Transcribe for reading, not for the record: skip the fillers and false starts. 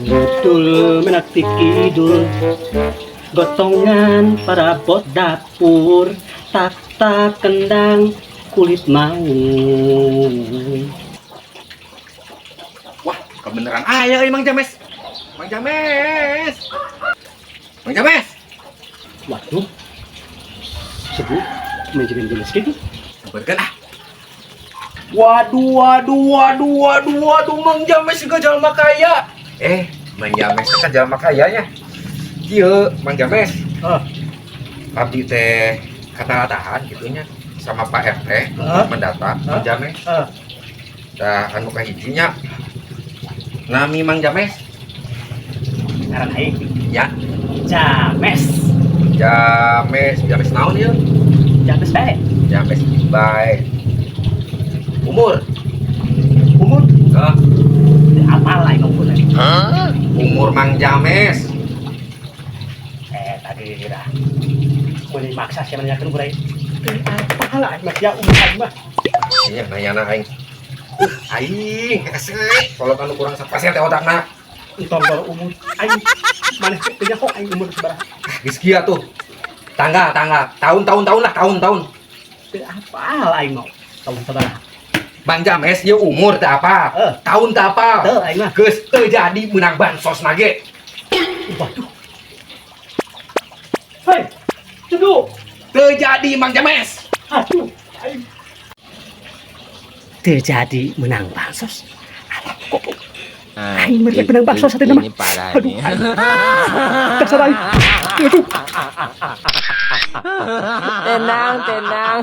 Betul menak ti kidul, gotongan parabot dapur, tak tak kendang kulit mau. Wah, kebeneran aya euy, Mang James. Mang James. Mang James. Waduh, sebut manajemen jelas gitu. Sampeurkeun ah. Waduh, waduh, waduh, waduh, waduh, Mang James juga jalma kaya. Eh, Mang James teh kan jalma kaya nya. Kieu, Mang James. Ah. Abdi teh kata-kataan gitu nya sama Pak RT Ah. mendata Mang James. Ah. Dah, anu kahiji nya. Nami Mang James. Ngaran aing? Ya. James. James, James naon ieu? James bae. James bae. Umur? Umur? Hah? Apal aing umur? Umur Mang James. Eh, tadi kira mau dimaksa siapa nanyakeun umur aing. Apal aing mah ya umur aing mah. Iya, nanya aing. Aing, hese. Kalau anu kurang sapasen teh otakna. Entong baru umur aing maneh teh kok aing umur sabaraha. Ah, geus kieu tuh. Tanggal, tanggal, tahun, tahun, tahun lah, tahun, tahun. Teu apal aing mau tahun sabaraha. Mang James ieu umur teh apa? Eh. Tahun teh apa? Teu aing mah. Geus teu jadi menang bansos nage. Waduh. Hei, tunggu. Teu jadi, Mang James. Aduh, aing. Teu jadi menang bansos. Alah, kok Nah, aing mereka menang bansos satu nama. Ini parah Aduh, ini. Aing. Dasar aing. Aduh. Tenang, tenang.